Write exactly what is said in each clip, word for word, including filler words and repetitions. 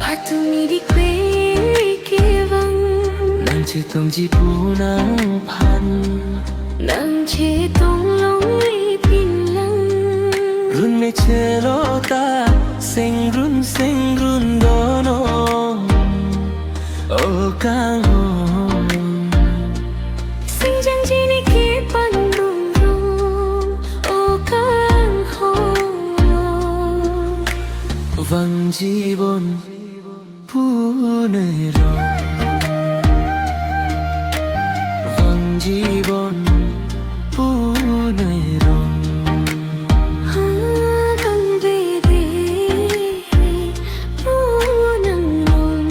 Patumi dik pe kevang, nangchetongji pu nangphan, nangchetong longle pinlang. Runme chelo ta, sengrun sengrun dono, o kanghon. Singjangji ne kepanung rong, o kanghon. Vangji bon pu ne rong. Vangji bon pu ne rong. Ha, kangbedet pu nang rong.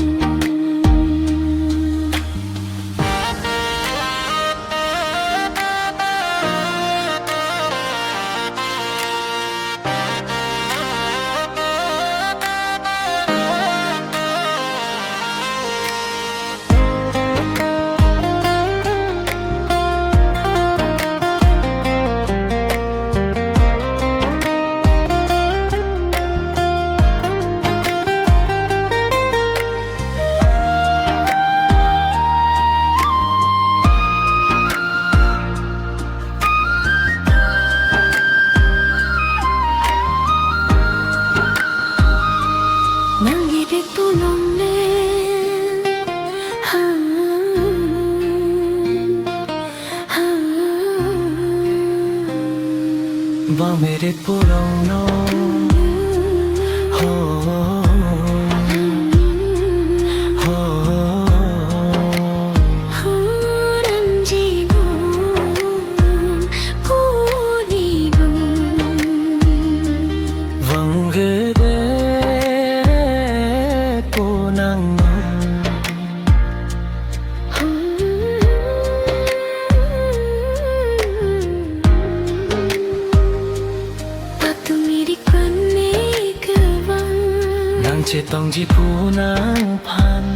Nang ipik tulong le. Ha, ha. Bang merit pulong no. Ho, ho. Hurang jibun, kuni bun. Vangvedet pu nang. Patumi dik pen ne kevang, nangchetongji pu nangphan,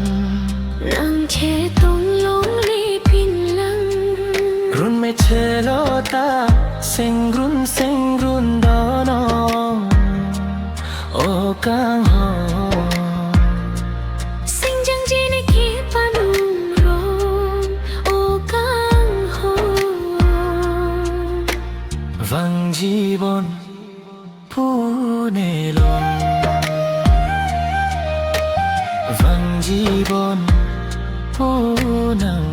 nangchetong longle pinlang. Runme chelo ta, sengrun sengrun dono, o kanghon. Singjangji ne kepanung rong, o kanghon. Vangji bon pu ne long. Vangji bon pu nang